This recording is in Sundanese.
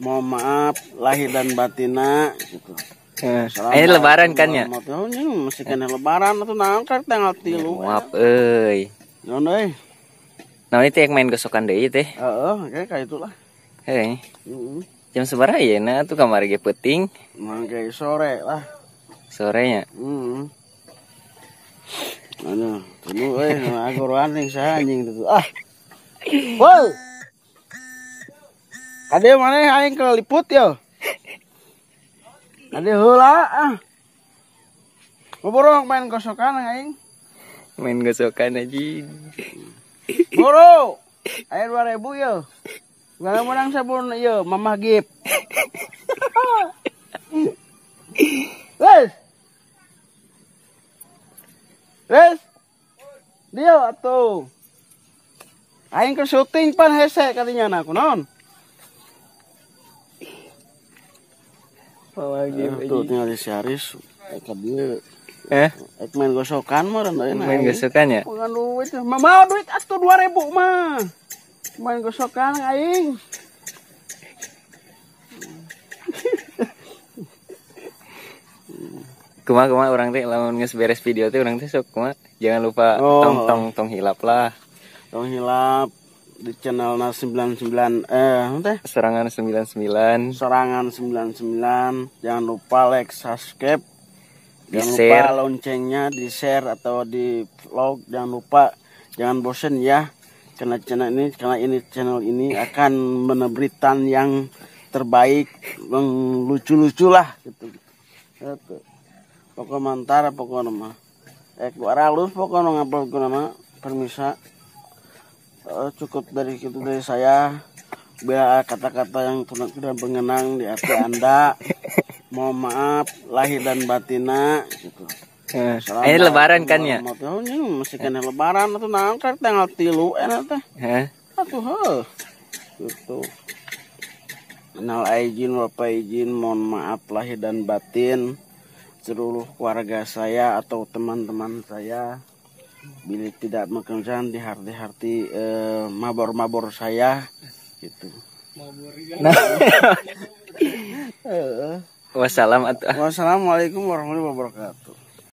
Mohon maaf lahir dan batina gitu. Ini lebaran kan ya? Masih kena lebaran atau naon kan tanggal 3. Maaf euy. Naon euy? Naon itu yang main gosokan deui teh? Heeh, kayak itulah. Heuh. Heeh. Jam sabaraha yeuna atuh kamari ge peuting? Mangke sore lah. Sorenya? Heeh. Aduh, tunggu euy, agoroan ning saha anjing itu. Ah. Woi. Kade maneh aing keliput yo. Kade heula ah. Boborong main gosokan aing. Main gosokan anjing. Boro. Aya 2000 yo. Gak menang sabun yo Mamah Gip. Wes. Wes. Dia atuh. Aing ke syuting pan hese katinya na kunaon. Tuh tinggal di Syaris, ka dieu. Ek main gosokan mah rendah. Main gosokan ya? Bukan duit, mau duit atuh 2000 mah. Main gosokan aing. Kumaha urang teh lamun geus beres video teh urang teh sok kumaha. Jangan lupa tong hilap lah. Tong hilap di channel 99 teh Serangan 99. Serangan 99. Jangan lupa like, subscribe. Jangan di-share. Lupa loncengnya di share atau di vlog, jangan lupa, jangan bosen ya. Karena channel ini akan memberikan yang terbaik, yang lucu-lucu lah gitu. Gitu. Pokok mantara pokokna mah. Aralus pokokna ngupload kuna mah permisa. Cukup dari itu dari saya. Bila kata-kata yang tidak mengenang di hati Anda, mohon maaf lahir dan batina gitu. Ini lebaran kan ya? Masih kena lebaran atau naon kan tanggal 3 enak teh. Atuh heuh. Gitu. Minal aijin wal faizin, mohon maaf lahir dan batin seluruh keluarga saya atau teman-teman saya bila tidak mengerjakan di hati-hati mabor-mabor saya gitu. Nah. Wassalam. Wassalamualaikum warahmatullahi wabarakatuh.